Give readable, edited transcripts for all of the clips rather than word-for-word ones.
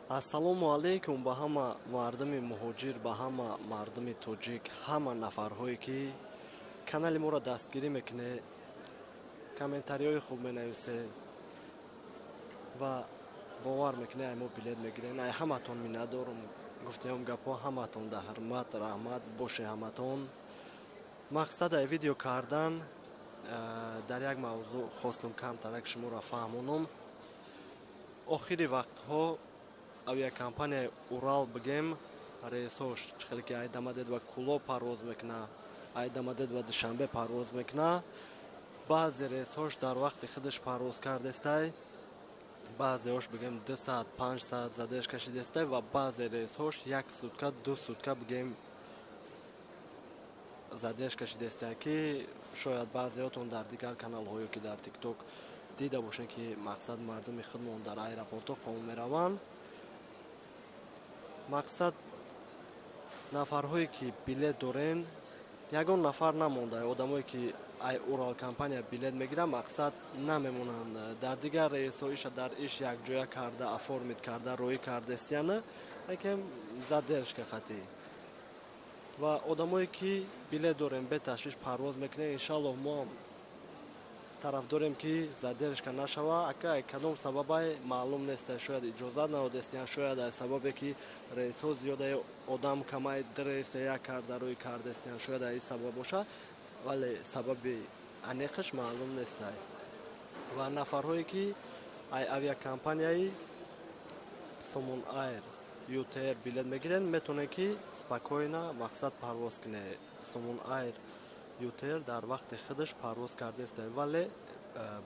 Ассалому алайкум ба ҳама мардуми муҳоҷир, ба ҳама мардуми тоҷик, ҳама нафарҳое, ки канали моро дастгирӣ мекунед, комментариҳои хуб менависед ва бовар мекунед, ай мо билет мегирен. Ай ҳаматон миннатдорум. Гуфтаем гапҳо, ҳаматон да ҳурмат, раҳмат боше ҳаматон. Мақсад ай видео кардан дар як мавзӯъ хостум камтарак шуморо фаҳмонам. Охири вақтҳо авиакомпанияи Урал, бигем, рейсҳош чӣ хеле ки ай Домодедово Кӯлоб парвоз мекуна, ай Домодедово Душанбе парвоз мекуна, баъзе рейсҳош дар вақти худаш парвоз кардестай, баъзеҳош, бигем, 2 саат, 5 саат задержка шидестай ва баъзе рейсҳош як сутка, 2 сутка, бигем, задержка шидестай, ки шояд баъзеҳотон дар дигар каналҳое, ки дар Тикток дида бошед, ки мақсад мардуми худмон дар аэропортҳо хоб мераванд. Мақсад, нафарҳое ки билет дорен, ягон нафар намонда. Одамое ки ай Урал компания билет мегиранд, мақсад, намемонанд. Дар дигар рейсҳо иша дар иш якҷоя карда, оформить карда, роӣ кардестияна, лекин задержка хатӣ. Ва одамое ки билет дорем, беташвиш парвоз мекунем. Иншаллоҳ, мо тарафдорем, ки задержка нашава. Ака, кадом сабабай, маълум нест. Шояд иҷозат надодестиян, шояд аз сабабе ки рейсҳо зиёда, одам камай, ду рейса як карда рӯй кардестиян, шояд аз ин сабаб бошад, вале сабаби аниқаш маълум нестай. Ва нафарҳое ки ай авиакомпанияи Сомон Айр, ЮТР билет мегиранд, метавонед ки спокойно, мақсад, парвоз кунед. Сомон Айр, ЮТР дар вақти худаш парвоз кардест, вале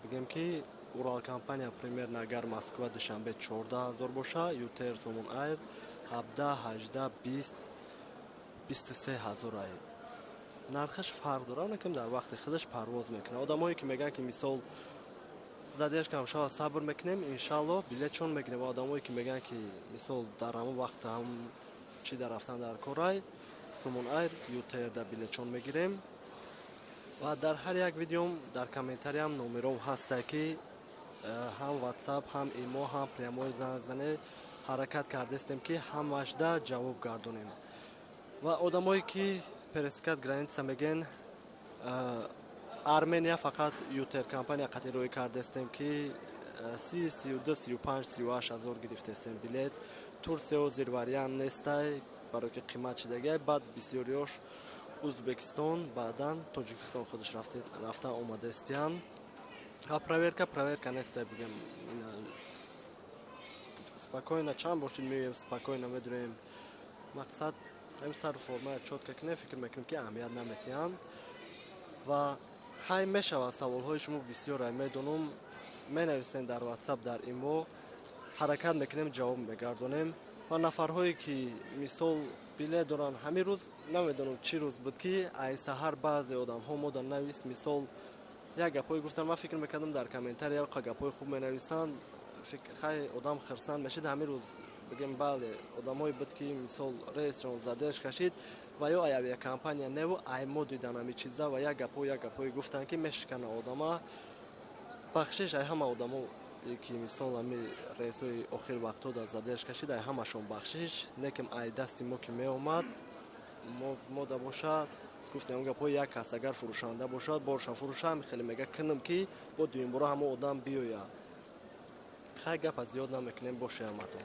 бигем ки Урал компания примерно агар Москва Душанбе 14 000 боша, ЮТР, Сомон Айр 17, 18, 20, 23 ҳазор ай. Нархаш фарқ дорад, лекин дар вақти худаш парвоз мекунад. Одамое ки мегӯянд, ки мисол задержка м шава, сабр мекунем, иншалло, билетшон мегирем. Ва одамое ки мегӯянд, ки мисол дар ҳамон вақт ҳам чи дар рафтан дар корай, Сомон Айр, ЮТР да билетшон мегирем. Ва дар ҳар як видеом дар комментариям номером ҳаста, ки ҳам Ватсап, ҳам Имо, ҳам прямой занг зане. Ҳаракат кардестем, ки ҳамашда ҷавоб гардонем. Ва одамое ки пересекать граница мегӯен, Армения фақат ЮТР компания қати рӯй кардестем, ки 30, 32, 35, 38 ҳазор гирифтестем билет. Турсия ҳозир вариант нестай, барое ки қимат шидагай. Баъд бисёриёш Узбекистон, баъдан Тоҷикистон худаш рафта омадастиян. Ва проверка, проверка нестай, бигем, спокойно чанд бошид меоем, спокойно медурем. Мақсад, ҳам сару формая чётко кунем, фикр мекунем, ки аҳамият наметиҳанд. Ва хай, мешавад, саволҳои шумо бисёр, медонам, менависем дар Ватсап, дар Имо, ҳаракат мекунем, ҷавоб мегардонем. Ва нафарҳое ки мисол билет доранд, ҳамин рӯз, намедонам чӣ рӯз буд, ки ай саҳар баъзе одамҳо мода навист, мисол як гапҳое гуфтанд. Ман фикр мекардам, дар комментария гапҳои хуб менависанд, хай, одам хирсанд мешид. Ҳамин рӯз, бигем, бале, одамҳое буд, ки мисол рейсшон задержка шид ва ё ай авиакомпания неву ай мо дидан ҳами чиза ва як гапҳое гуфтанд, ки мешикана одама. Бахшиш ай ҳама одамо, ки мисол ҳами рейсҳои охир вақтҳо дар задержка шид, ай ҳамашон бахшиш. Лекин ай дасти мо ки меомад, мода бошад, гуфтем он гапҳои як кас агар фурӯшанда бошад, борша фурӯшам, хеле мега кунам, ки бо дуюмбора ҳамо одам биёяд. Хай, гапа зиёд намекунем, боше ҳаматон.